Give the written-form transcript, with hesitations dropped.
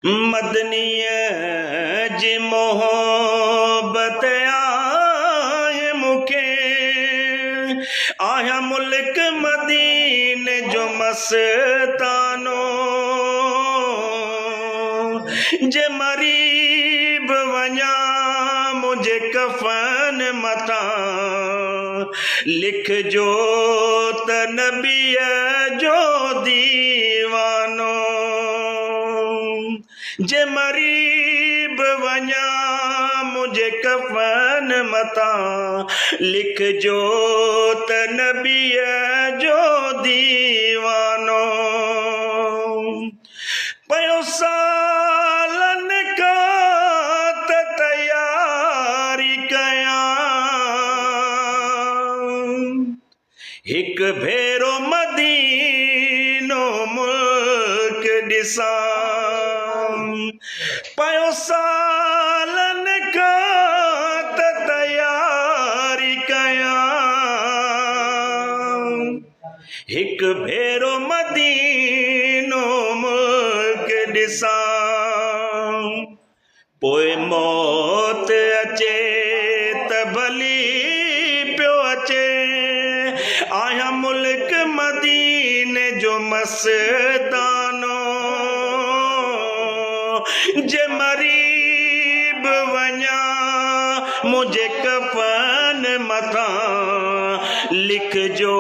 مدنيء جي محبت آهي مون کي، آهيان ملڪ مديني جو مستانو، جي مري به وڃان منهنجي ڪفن مٿان لکجو ته نبيء جو ديوانو. جي مري به وڃان منهنجي ڪفن مٿان لکجو ته نبيء جو ديوانو. پيو سالن کان ته تياري ڪيان، هڪ ڀيرو مدينو ملڪ ڏسان. پيو سالن کان ته تياري ڪيان، هڪ ڀيرو مدينو ملڪ ڏسان. پوء موت اچي ته ڀلي پيو اچي، آهيان ملڪ مديني جو مستانو، جي مري به وڃان منهنجي ڪفن مٿان لکجو